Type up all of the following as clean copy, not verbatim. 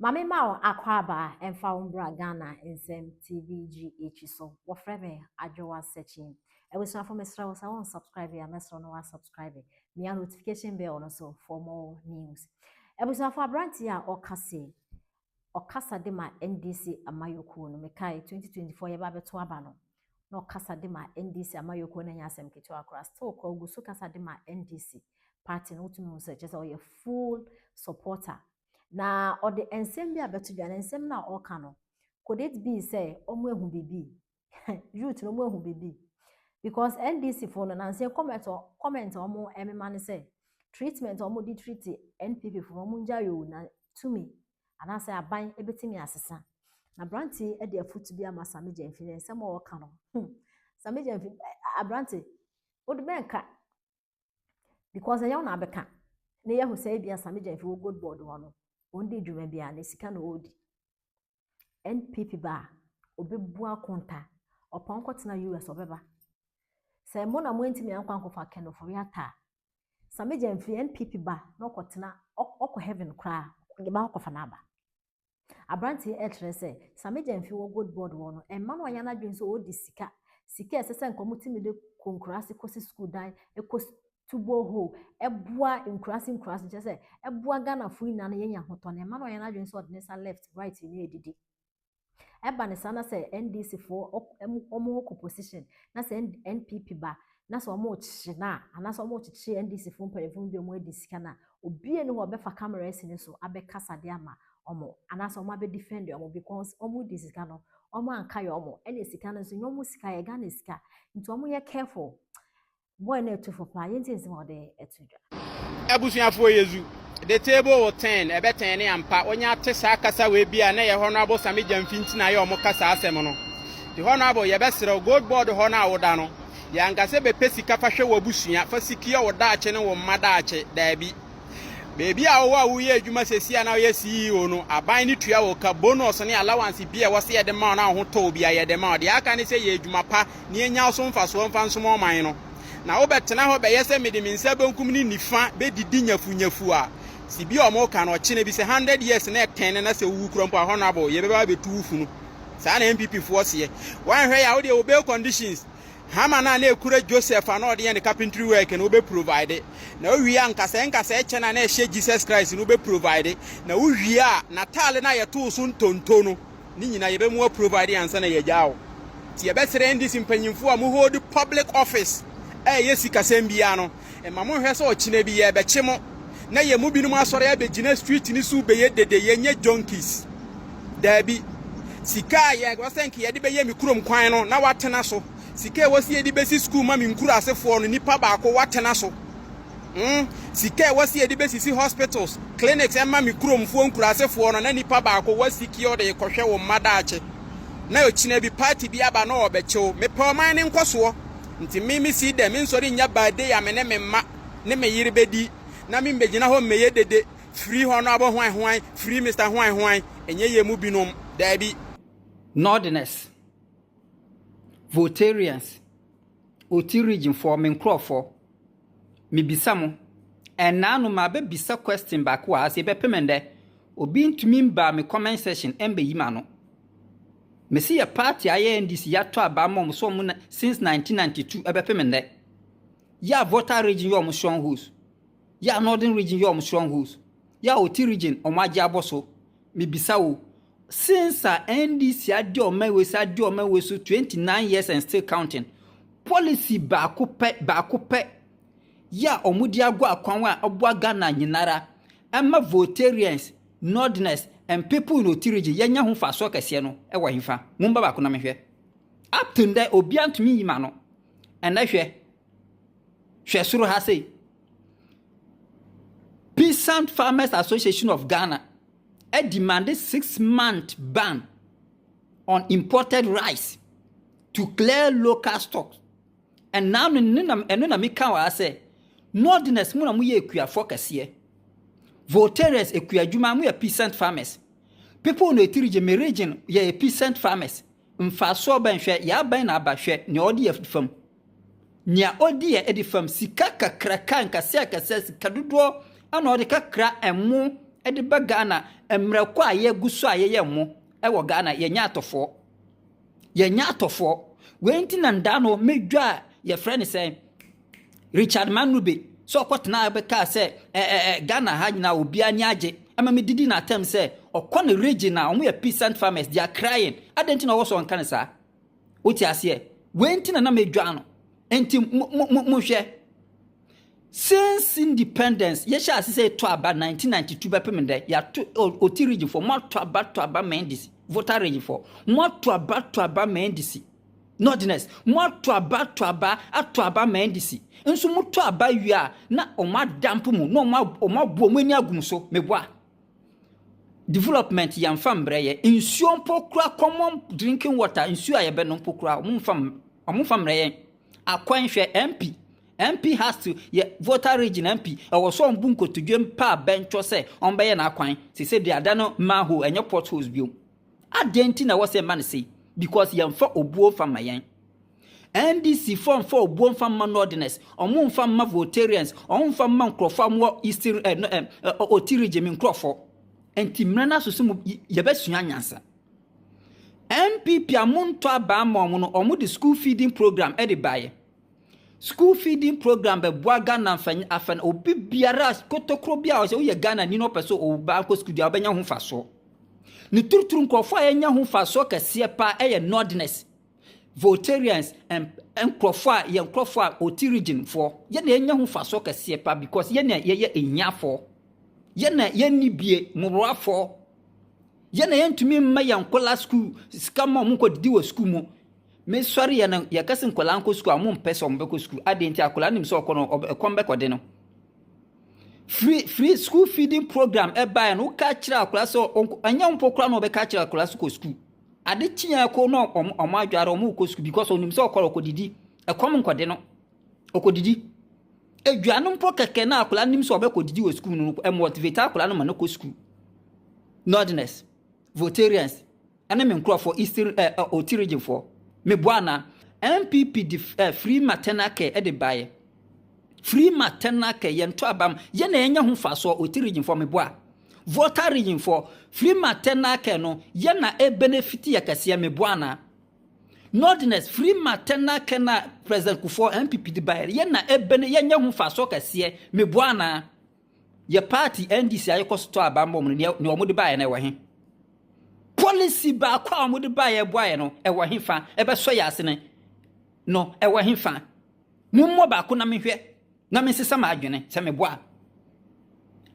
Maame ma wo akwaaba ɛmfa wo mbra Ghana Nsɛm TV GH so. Wɔfrɛ me Adwowa Sekyin. Abusuafo, mesrɛ wo sɛ wɔn subscribe a, mɛsrɛ no wa subscribe. Mia notification bell no so for more news. Abusuafo, aberanteɛ a ɔka se ɔkasa de ma NDC amayɔkuo no, mekae 2024 yɛba abɛto aba no na ɔkasa de ma NDC amayɔkuo no, nyɛ asɛm ketewa koraa. Still kora ogu so kasa de ma NDC party no. Wotumi hu sɛ kyerɛ sɛ ɔyɛ full supporter na ɔde nsɛm bi abɛto dwa. Na nsɛm no a ɔreka no, could it be sɛ ɔmo ehu bibi, youth no ɔmo ehu bibi? Because NDC fo no nansi comment a ɔmo ɛmema ne sɛ treatment a ɔmo de treat NPP fo no, ɔmo ngya yɛ o, na tumi anaasɛ aban ebetumi asesa. Na aberante de afutu bi ama Sammy Gyamfi. Ne nsɛm a ɔreka no, Sammy Gyamfi, aberante wode bɛnka because ɛnyɛ wo na abɛka na yɛhu sɛ ebia Sammy Gyamfi wɔ Gold Board hɔ no, wɔn di dwuma bi a ne sika na ɔredi. NPP ba a, ɔbɛbu akonta, ɔpɔn kɔtena US, ɔbɛba sɛ mo na mo ntumi ankɔ ankɔfa Ken Ofori-Atta a, Sammy Gyamfi, NPP ba na ɔkɔtena, ɔkɔ heaven koraa, yɛba akɔfa n'aba. Aberanteɛ ɛkyerɛ sɛ Sammy Gyamfi wɔ Gold Board wɔ no, ɛmma no ɔnyɛ n'adwene sɛ ɔredi sika, sika a ɛsɛ sɛ nka ɔmo tumi de kɔ nkuraase kɔsi sukuu dan, ɛkɔ tu borehole, ɛboa nkuraase nkuraase, kyerɛ sɛ ɛboa Ghanafoɔ nyinaa no yɛnya ahotɔ no. Ɛmma no ɔnyɛ n'adwene sɛ ɔde ne nsa left right ne edidi. Ɛba ne saa na sɛ NDC foɔ ɔmo kɔ position na sɛ NPP ba na sɛ ɔmo kye na anaasɛ ɔmo kyekyere NDC foɔ mpanyinfoɔ bi a ɔmo adi sika na obie ne hɔ ɔbɛfa camera asi ne so abɛkasa de ama ɔmo anaasɛ ɔmo abɛ defend ɔmo, because ɔmo di sika no, ɔmo anka yɛ ɔmo ɛna sika no nso nyɛ ɔmo sika, yɛ Ghana sika, nti ɔmo yɛ careful. Boy no etu fo paa. Yɛn ti nsɛm a ɔde ɛto dwa. Abusuafoɔ, yezu the table will turn, ɛbɛtɛn ne ampa. Wɔnya ate saa kasa wei bi a na yɛ Honorable Sammy Gyamfi nti na yɛ ɔmo kasa asɛm no. The Honorable, yɛbɛsrɛ, Gold Board hɔ no a woda no, yɛankasɛ bɛpɛ sika fa hwɛ wɔ abusua, fa sikia wo daakye ne wo mma daakye. Daabi, beebi a wowɔ a woyɛ adwuma sɛsi a na woyɛ CEO no, aban ne tua wo ka, bonus ne allowance bi a ɛwɔ sɛ yɛde ma wo na wo ho tɔ wo bi a yɛde ma wo. Deɛ aka ne sɛ yɛ adwuma pa na yɛnya wo so mfasoɔ mfa nsom ɔman no. Na wobɛtena hɔ bɛyɛ sɛ mede me nsa benkum ne nifa bɛdidi nyafunyafu a si bi a ɔmo ka no, ɔkyena bi sɛ 100 years na ɛtɛn na sɛ wowu kura mpo a, Honorable, yɛbɛba abɛtu wo funu. Saa na NPP foɔ seɛ. Wɔanhwɛ yɛ a, wodeɛ wo bail conditions, hammer no a na ɛkura Joseph a na ɔde yɛ ne carpentry work no, wobɛ provide. Na wowie a, nkasɛɛ nkasɛɛ kyɛ no a na ɛhyɛ Jesus Christ no, wobɛ provide. Na wowie a, n'ataale no a yɛtoo so ntonto no ne nyinaa yɛbɛmu provide ansa na yɛgyaa wo. Nti yɛbɛsrɛ NDC mpanyimfoɔ a mo hold public office a ɛyɛ sikasɛm biara no, ɛma monhwɛ sɛ ɔkyena bi yɛbɛkye mo na yɛn mu binom asɔre abɛgyina street ni so bɛyɛ dede. Yɛnyɛ junkies, daabi. Sika a yɛ wɔsɛ nka yɛde bɛyɛ me kurom kwan no na watena so, sika a ɛwɔ sɛ yɛde bɛsi sukuu ma me nkuro asefoɔ no, nipa baako watena so. Sika a ɛwɔ sɛ yɛde bɛsisi hospitals, clinics ɛma me kuromfoɔ nkurasefoɔ no na nipa baako wasiki ɔde kɔhwɛ wo mma daakye, na ɔkyina bi party bi aba na ɔbɛkyew. Mepɛ ɔman ne nkɔsoɔ, nti me si dɛ me nsɔre nya baade a me ne me mma ne me yere bɛdi na me mbɛgyina hɔ mmɛyɛ dede firi hɔ no abɔ hwan hwan firi Mr hwan hwan. Ɛnyɛ yɛ mu binom, daabi. Northerners, Voltarians, Oti Region foɔ, me nkurɔfoɔ, mebisa mo, ɛnaa no maabɛbisa question baako wɔ ha sɛ yɛbɛpem ndɛ obi ntumi mbaa me comment section ɛmbɛyi ma no. Mesi yɛ party ayɛ NDC, yɛato aba ma ɔmo so ɔmo na since 1992 ɛbɛpem ndɛ, yɛ a Volta Region yɛ ɔmo strongholds, yɛ a Northern Region yɛ ɔmo strongholds, yɛ a Oti Region ɔmo agye abɔ so. Mebisa wo, since a NDC adi ɔman wei so, adi ɔman wei so 29 years and still counting, policy baako pɛ, baako pɛ yɛ a ɔmo de agu akwan a ɔboa Ghana nyinara ɛma Voltarians, Northerners and people in Oti Region yɛnya ho mfasoɔ kɛseɛ no ɛwɔ hefa? Momba baako na mehwɛ. Up to ndɛ obiara ntumi yi ma no. Ɛnɛ hwɛ, hwɛ soro ha sei, Peasant Farmers Association of Ghana demanded 6-month ban on imported rice to clear local stocks. And now no ne na ɛno na meka wɔ ha sɛ Northerners mu na moyɛ ekuafoɔ kɛseɛ, Voltarians ekuadwuma, moyɛ peasant farmers. People no Oti Region, me region, yɛ peasant farmers. Mfasoɔ bɛn? Hwɛ, yɛaban na aba, hwɛ nea ɔde yɛ fam, nea ɔdi yɛ de fam, sika kakraka nkɛseɛ akɛseɛ, sika dodoɔ ɛna ɔde kakra ɛmo. de ba Ghana mmerɛ kɔ a yɛgu so a yɛyɛ mo wɔ Ghana yɛnyɛ atɔfoɔ. Yɛnyɛ atɔfoɔ. Wei nti na ndaa no medwa a yɛfrɛ no sɛ Richard Manube sɛ ɔkɔtena bɛkaa sɛ ɛ ɛ Ghana ha nyinaa obiara ani agye ɛma medidi n'atɛm sɛ ɔkɔ ne region a wɔn yɛ peasant farmers, they are crying. Adɛn nti na ɔwɔ sɛ ɔnka ne saa? Wote aseɛ? Wei nti na na medwa no. Nti mo mo mo mohwɛ, since independence yɛhyɛ ase sɛ yɛtɔ aba 1992 bɛpem dɛ yɛato Oti region fo, mo ato aba to aba ma NDC. Volta region fo, mo ato aba to aba ma NDC. Northerners, mo ato aba to aba ato aba ma NDC nso. Mo to aba wie a, na ɔmo adampo mu na ɔmo abu ɔmo ani agum so. Meboa, development yɛmfa mbrɛ yɛ nsuo mpo kura, common drinking water, nsuo a yɛbɛnom mpo kura, ɔmo mfa mbrɛ yɛn. Akwan, hwɛ, MP has to yɛ Volta region MP ɛwɔ so ɔmbu nkotodwe mpa abɛntwɔ sɛ ɔmbɛyɛ n'akwan sese de ada no manhole, ɛnyɛ potholes bio. Adeɛ nti na ɛwɔ sɛ ɛma no sei? Because yɛmfa obuo fa ma yɛn. NDC fo mfa obuo mfa mma Northerners, ɔmo mfa mma Voltarians, ɔmo mfa mma nkurɔfoɔ a wɔwɔ Eastern ɛ ɛ Oti region mi nkurɔfoɔ. Nti mmerɛ no aso so mu yɛbɛsua nyansa. NPP a montɔ abaa ma ɔmo no, ɔmo de school feeding program ɛde baeɛ. School feeding program bɛboa Ghana afa afa obi biara kotokoro bi a ɔsɛ woyɛ Ghana ni na ɔpɛ sɛ ɔba akɔ school deɛ, ɔbɛnya ho mfasoɔ ne turuturu. Nkurɔfoɔ a yɛnya ho mfasoɔ kɛseɛ paa ɛyɛ Northerners, Voltarians, nkurɔfoɔ a yɛn nkurɔfoɔ a Oti region foɔ. Yɛn na yɛnya ho mfasoɔ kɛseɛ paa because yɛn na yɛyɛ ehiafoɔ, yɛn na yɛnni bie mmorowafoɔ, yɛn na yɛntumi mma yɛn nkɔla school sika ma ɔmo nkɔ didi wɔ school mu. Mesɔre yɛ no, yɛkɛse nkɔla nkɔ school a, ɔmo mpɛ sɛ ɔmo bɛkɔ school. Adeɛ nti akɔla nim sɛ ɔkɔ no ɛkɔm bɛkɔde no. Free school feeding program ɛbaeɛ no, woka kyerɛ akɔla sɛ ɛnyɛ mpo koraa na ɔbɛka kyerɛ akɔla sɛ kɔ school. Ade kyeɛ kɔ na ɔmo adware, ɔmo kɔ school because ɔnim sɛ ɔkɔ ɔkɔdidi, ɛkɔm nkɔde no, ɔkɔdidi. Aduane mpo kɛkɛ na akwadaa nim sɛ ɔbɛkɔdidi wɔ school no, ɛmotivate akwadaa no ma no kɔ school. Northerners, Voltarians ɛne me nkurɔfoɔ Eastern Oti region foɔ, meboa na NPP de free maternal care ɛde baeɛ. Free maternal care, yɛn to abam, yɛn na yɛnya ho mfasoɔ. Oti region foɔ, meboa. Volta region foɔ, free maternal care no, yɛn na ɛbenefit yɛ kɛseɛ. Meboa na Northerners, free maternal care na President Kufuor NPP de baeɛ, yɛn na ɛbɛne yɛnya ho mfasoɔ kɛseɛ. Meboa na yɛ party NDC a yɛkɔ so tɔ aba mbɔ mu no, nea wɔn de baeɛ no ɛwɔ he? Policy baako a wɔde baeɛ boaeɛ no ɛwɔ he fa? Ɛbɛsɔ yɛ ase no ɛwɔ he fa? Mommɔ baako na mehwɛ na mesesa ma adwene sɛ meboa.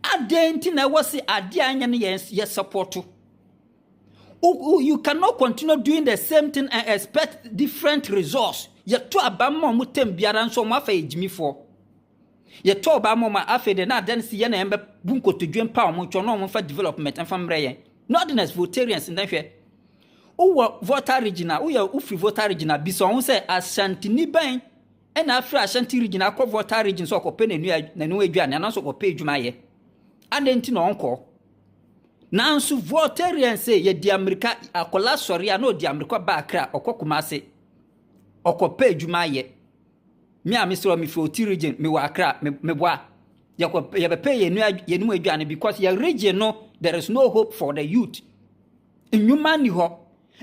Adɛn nti na ɛwɔ se adeɛ a anyɛ no yɛ support? You cannot continue doing the same thing and expect different results. Yɛto aba ma ɔmo tɛm biara nso, ɔmo afa yɛ gyimifoɔ. Yɛtɔ ɔba ma ɔmo a, afei de na adan si yɛ na yɛn bɛ bu nkotodwe mpa ɔmo twɛ na ɔmo fa development mfa mmerɛ yɛn. Northerners, Voltarians, ndɛ wowɔ Volta region a, woyɛ wofiri Volta region a, bisa ɔho sɛ Asantini bɛn ɛna afiri Ashanti region akɔ Volta region sɛ ɔkɔpɛ n'anu aduane anaasɛ ɔkɔpɛ adwuma ayɛ? Adɛn nti na ɔnkɔ? Nanso Voltarian sɛ yɛdi amirika, akɔla sɔre a na ɔdi amirika ba Accra, ɔkɔ Kumase, ɔkɔpɛ adwuma ayɛ. Me a mesrɛ, mefiri Oti region, mewɔ Accra, meboa, yɛbɛpɛ yɛnum aduane because yɛ region no, there is no hope for the youth, nnwuma ni hɔ.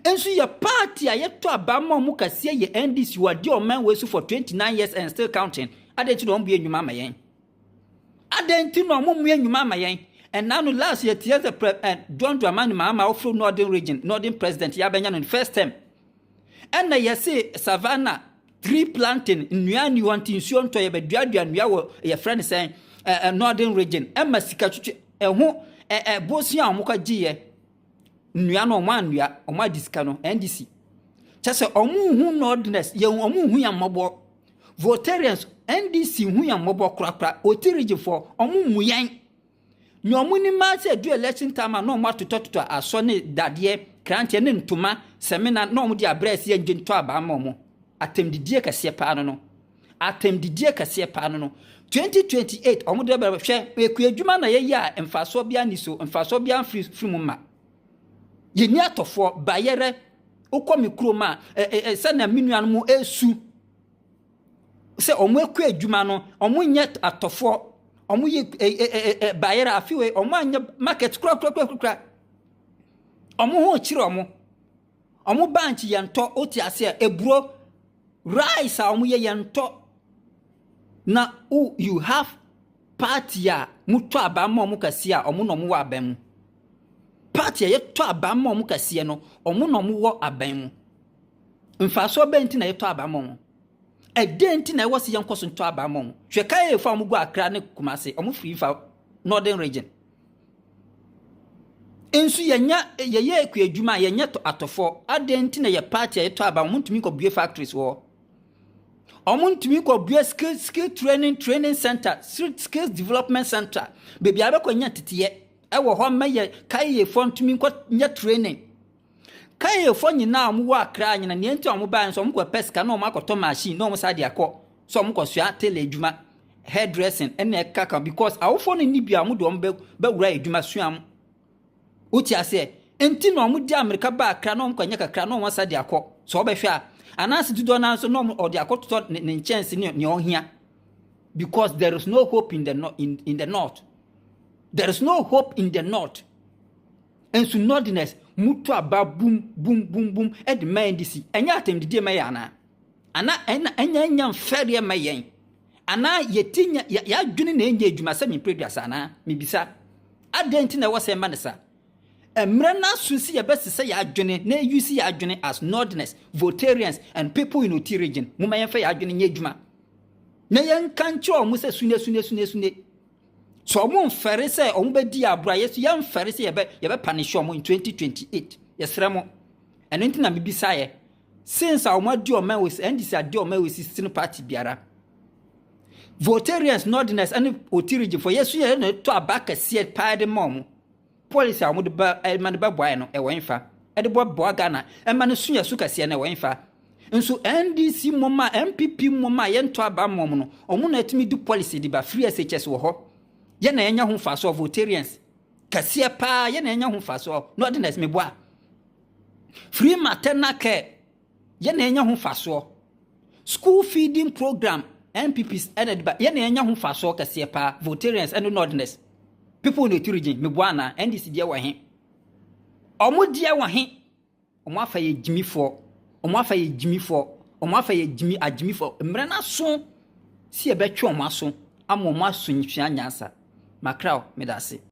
Nso yɛ party a yɛtɔ aba ma ɔmo kɛseɛ yɛ NDC. Wɔde ɔman wei so for 29 years and still counting. Adɛn nti na ɔmo bue nnwuma ama yɛn? Adɛn nti na ɔmo mmue nnwuma ama yɛn? Ɛna no last yɛ tie sɛ John Dramani Mahama ɔforo Northern region, Northern president yɛabɛnya no first term, ɛna yɛse savannah tree planting, nnua ni hɔ nti nsuo ntɔ, yɛbɛduadua nnua wɔ yɛfrɛ no sɛn Northern region, ɛma sika twitwi ɛho ɛ ɛ bosia a wɔn kɔ gyeeɛ nnua no, wɔn anua, wɔn adi sika no. NDC kyɛ sɛ wɔn hu Northerners yɛn, wɔn hu yɛn mmɔbɔ. Voltarians, NDC hu yɛn mmɔbɔ korakora. Oti region foɔ, wɔn mu yɛn nea wɔn nim ara sɛ du election time a, na wɔn atotɔtotɔ asɔ ne dadeɛ kranteɛ ne ntoma sɛmina na wɔn de abrɛ ɛsi yɛn gye ntɔ abaa ma wɔn. Atɛmdidie kɛseɛ paa no, atɛmdidie kɛseɛ paa no 2028 wɔn de bɛrɛ hwɛ ekua adwuma na yɛyɛ a mfasoɔ bi ani so, mfasoɔ bi amfiri firi mu ma yɛni atɔfoɔ bayɛrɛ. Wokɔ me kurom a, ɛ ɛ sɛnea me nuanom esu sɛ wɔn ekua adwuma no, wɔn nyɛ atɔfoɔ. Ɔmo yɛ ɛ ɛ ɛ bayerɛ afe wei ɔmo anyɛ market korakorakorakora. Ɔmo ho kyerɛ ɔmo. Ɔmo bankye yɛntɔ wote aseɛ eburo rice a ɔmo yɛ yɛntɔ na wo you have party a motɔ aba ma ɔmo kɛseɛ a ɔmo na ɔmo wɔ aban mu. Party a yɛtɔ aba ma ɔmo kɛseɛ no ɔmo na ɔmo wɔ aban mu. Mfasoɔ bɛn nti na yɛtɔ aba ma ɔmo? Ɛdɛn nti na ɛwɔ sɛ yɛnkɔ so ntɔ aba ma ɔmo? Hwɛ kaayɛfo a ɔmo gu Accra ne Kumasi ɔmo firi fa Northern Region. Nso yɛnya yɛyɛ akua adwuma a yɛnyɛ atɔfoɔ. Adɛn nti na yɛ party a yɛtɔ aba ɔmo ntumi nkɔbue factories wɔ hɔ? Ɔmo ntumi nkɔbue skill training center, skills development center, beebi a bɛkɔ nya teteɛ ɛwɔ hɔ ma yɛ kaayɛfoɔ ntumi nkɔ nyɛ training. Kaayɛfoɔ nyinaa a ɔmo wɔ Accra nyina nea nti a ɔmo baa nso ɔmo kɔ pɛ sika na ɔmo akɔtɔ machine na ɔmo sa de akɔ so ɔmo kɔ sua tailor adwuma, hairdressing ɛna ɛka ka because awofoɔ no ni bi a ɔmo de ɔmo bɛ bɛwura adwuma sua mo. Wote aseɛ? Nti na ɔmo di amirika ba Accra na ɔmo kɔ nyɛ kakra na ɔmo asa de akɔ so ɔbɛhwɛ a anaasɛ dodoɔ naa nso na ɔmo ɔde akɔtotɔ ne nkyɛnse ne nea ɔhia because there is no hope in the no in the north. There is no hope in the north. Nso northerners mutu aba bum bum bum bum ɛde ma NDC ɛnyɛ atɛmdidie ma yɛ anaa ana ɛna ɛnyɛ nya mfɛreɛ ma yɛn anaa yɛti nya yɛadwene na ɛnyɛ adwuma sɛ mempere duasa anaa mebisa adɛn nti na ɛwɔ sɛ ɛma ne sa mmerɛ no aso si yɛbɛsesa yɛadwene na ɛyu si yɛadwene as northerners, Voltarians and people in Oti Region. Momma yɛmfa yɛadwene nyɛ adwuma na yɛnka nkyerɛ ɔmo sɛ sune sune sune sune sɛ ɔmo mfɛre sɛ ɔmo bɛdi aboro a yɛso yɛmfɛre sɛ yɛbɛ yɛbɛpunish ɔmo in 2028. Yɛsrɛ mo ɛno nti na mebisaeɛ since a ɔmo adi ɔman wɔ NDC adi ɔman wɔ sisi no party biara Voltarians, northerners ɛne Oti Region fo yɛso yɛ na ɛtɔ aba kɛseɛ paa de ma ɔmo policy a wɔde ba ɛma no bɛboa yɛ no ɛwɔ nfa ɛde bɔ boa Ghana ɛma no so yɛ so kɛseɛ no ɛwɔ nfa nso NDC mmom a NPP mmom a yɛntɔ aba mmom no ɔmo na ɛtumi di policy de ba. Free SHS wɔ hɔ yɛn na yɛnya ho mfasoɔ. Voltarians kɛseɛ paa yɛn na yɛnya ho mfasoɔ. Northerners meboa free maternal care yɛn na yɛnya ho mfasoɔ. School feeding program NPP ɛna de ba yɛn na yɛnya ho mfasoɔ kɛseɛ paa. Voltarians ɛne northerners, people in the Oti Region, meboa ana NDC deɛ wɔ he? Ɔmo deɛ wɔ he? Ɔmo afa yɛ gyimifoɔ, ɔmo afa yɛ gyimifoɔ, ɔmo afa yɛ gyimi agyimifoɔ. Mmerɛ n'aso si yɛbɛtwe ɔmo aso ama ɔmo aso nsua nyansa makraw meda ase.